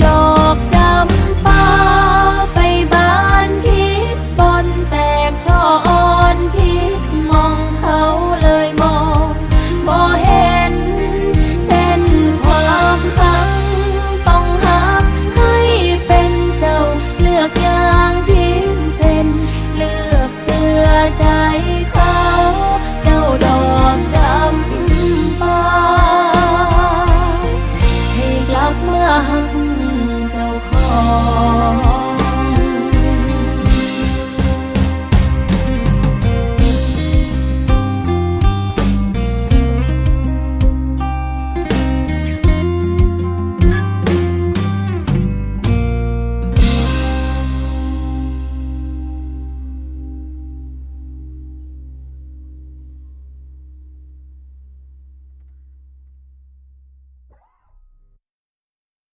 ດອກຈຳປາໄປບານຜິດບ່ອນ ແຕກຊ່ອອ່ອນຜິດໝ່ອງ ເຂົາເລີຍມອງບໍ່ເຫັນ ເຊັ່ນຄວາມຮັກຕ້ອງຮັກໃຫ້ເປັນເຈົ້າ ເລືອກຢ່າງພິມເຊັ່ນ ເລືອກເຊື່ອໃຈເຂົາ ເຈົ້າດອກຈຳປາ ໃຫ້ກັບມາຮັກເຈົ້າຂອງ.